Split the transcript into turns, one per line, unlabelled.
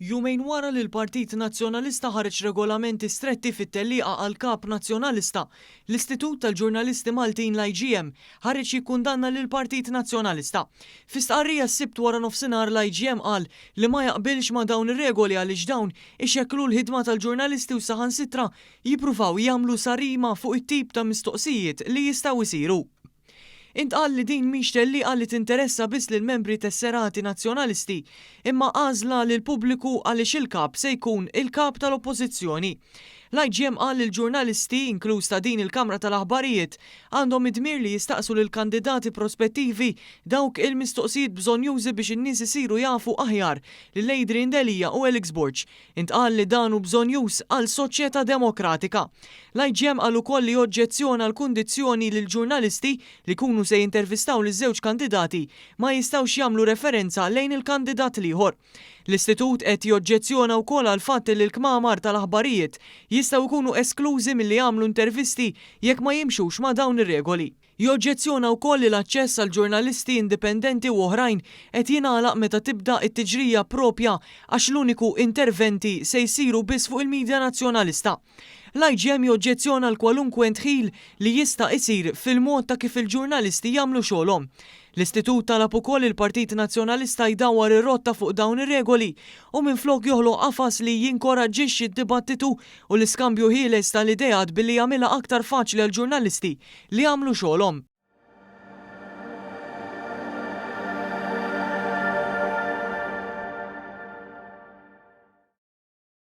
Jumejn wara li l-Partit Nazzjonalista ħareġ regolamenti stretti fit-tellieqa għal Kap Nazzjonalista, l-Istitut tal-Ġurnalisti Maltin l-IGM ħareġ jikkundanna lill-Partit Nazzjonalista. Fi stqarrija s-Sibt wara nofsinhar l-IGM qal li ma jaqbilx ma' dawn ir-regoli għaliex dawn ixekklu l-ħidma tal-ġurnalisti u saħansitra jippruvaw jagħmlu sarima fuq it-tip ta' mistoqsijiet li jistgħu jsiru. Intqal li din mhix tellieqa li tinteressa biss lill-membri tesserati Nazzjonalisti, imma għażla lill-pubbliku għaliex il-Kap se jkun il-Kap tal-Oppożizzjoni. L-IGM qal li l-ġurnalisti, inkluż ta' din il-kamra tal-aħbarijiet, għandhom id-dmir li jistaqsu lill-kandidati prospettivi dawk il-mistoqsijiet bżonnjużi biex in-nies isiru jafu aħjar lil Adrian Delia u Alex Borg. Intqal li dan hu bżonnjuż għal soċjetà demokratika. L-IGM qal ukoll li oġġezzjona l-kundizzjoni li l-ġurnalisti li jkunu se jintervistaw liż-żewġ kandidati ma jistgħux jagħmlu referenza lejn il-kandidat l-ieħor. L-istitut qed joġġezzjona wkoll għall-fatt li l-kmamar tal-aħbarijiet jistgħu jkunu esklużi milli jagħmlu intervisti jekk ma jimxux ma' dawn ir-regoli. Joġġezzjona wkoll li l-aċċess għal ġurnalisti indipendenti u oħrajn qed jingħalaq meta tibda t-tiġrija proprja għax l-uniku interventi se jsiru biss fuq il-media Nazzjonalista. L-IGM joġġezzjona għal kwalunkwe ndħil li jista' isir fil-mod ta' kif il-ġurnalisti jagħmlu xogħolhom. L-istitut talab ukoll lill-Partit Nazzjonalista jdawwar ir-rotta fuq dawn ir-regoli u minflok joħloq qafas li jinkoraġġixxi d-dibattitu u l-iskambju ħieles tal-ideat billi jagħmilha aktar faċli għall-ġurnalisti li jagħmlu xogħolhom.